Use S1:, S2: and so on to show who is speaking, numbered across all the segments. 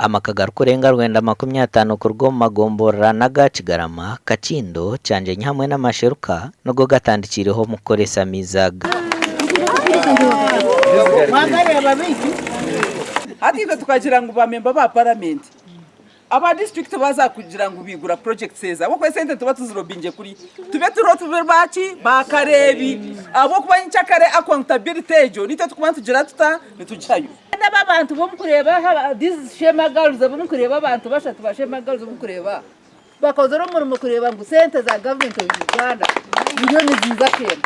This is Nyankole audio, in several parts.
S1: Amaka garikurenga 950 kuruga omu magomborora n'aga Kigarama, Kakindo, Kyangyenyi hamwe na Masheruka nigo gatandikiireho omu kukoresa amaizi aga.
S2: Hati itwe tukagira ngu ba memba ba paramenti aba disiturikiti baaza kugira ngu baigura purojekiti ezi ahabw'okuba esente nituba tuzirobingye kuriya tube turiho tube baaki baakareebi ahabw'okuba nyenkyakare akawuntabiliti egyo nitwe turikuba nitugira tuta nitugihayo.
S3: Kandi aba abantu b'omukureeba aha, these Shema girls ab'omukureeba abantu bashatu ba Shema girls ab'omukureeba aha, bakozire omurimo kureeba ngu sente za government of Uganda ziriyo niziiza Sheema.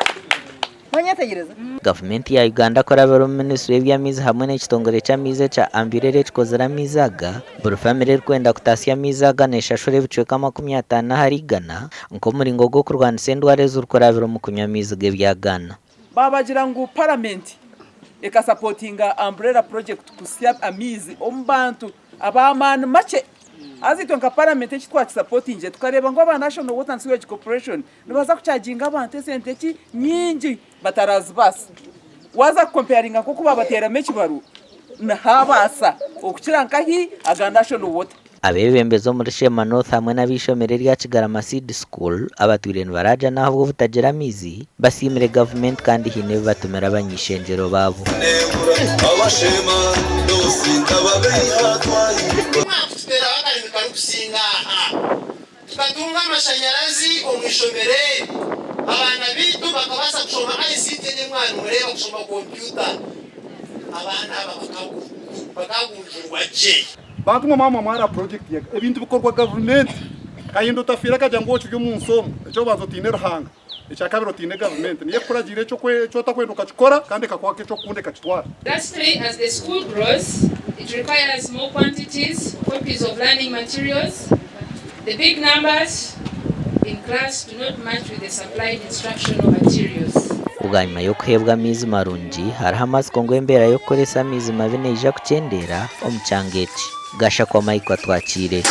S3: Mwanyetegereza?
S1: Gavumenti ya Uganda kurabira omu minisitule y'eby'amaizi hamwe n'ekitongore ky'amaizi ekya Ambirer ekikozire amaizi aga, buri famire erikwenda kutaasya amaizi aga neshashura ebicweka 50 ahari igana nk'omuringo gw'okurwanisa endwara ezirikurabira omu kunywa amaizi g'ebyagaana.
S2: Baabagira ngu Paramenti ekasapotinga Umbrella Project kusya amaizi omu bantu ab'amaani makye. Haza itwe nka Paramenti eki twakisapotingire tukareeba ngu aba National Water and Sewage Corporation nibaza kucaginga abantu esente ki nyingi batarazibaasa. Waaza kukompeyaringa nk'oku baabateeramu ekibaru nihabaasa okukira nkahi aga National Water.
S1: Abeebembezi omuri Sheema North hamwe n'ab'eishomero erya Kigarama Seed School abatwire nibaraajana ahabw'obutagira maizi basiimire gavumenti kandi haine ebi batumire abany'eishengyero baabo.
S4: Mwakututeeraho akarimi karikusinga aha, tukatunga amashanyarazi omu ishomero eri, abaana baitu bakabaasa kushoma ICT egi ei mwarimureeba kushoma kompyuta, abaana aba bakagunjurwa gye.
S5: Bantu mwe mwamwa mwara project yega ebintu bikorwa gavumenti kahinda otafiire akagira ngu okiri omunsi omu ekyokubanza otiine Ruhanga ekyakabiri otiine gavumenti niyo ekukuragiira ekyotakwenda okakikora kandi ekakuha nkekyokukunda ekakitwara.
S6: Lastly, as the school grows, it requires more quantities, copies of learning materials. The big numbers in class do not match with the supplied instructional materials.
S1: Bwanyima y'okuheebwa amaizi marungi, hariho amatsiko ngu embeera y'okukoresa amaizi mabi neija kukyendeera omu kyanga eki. Gashakwa Michael Atwakiire.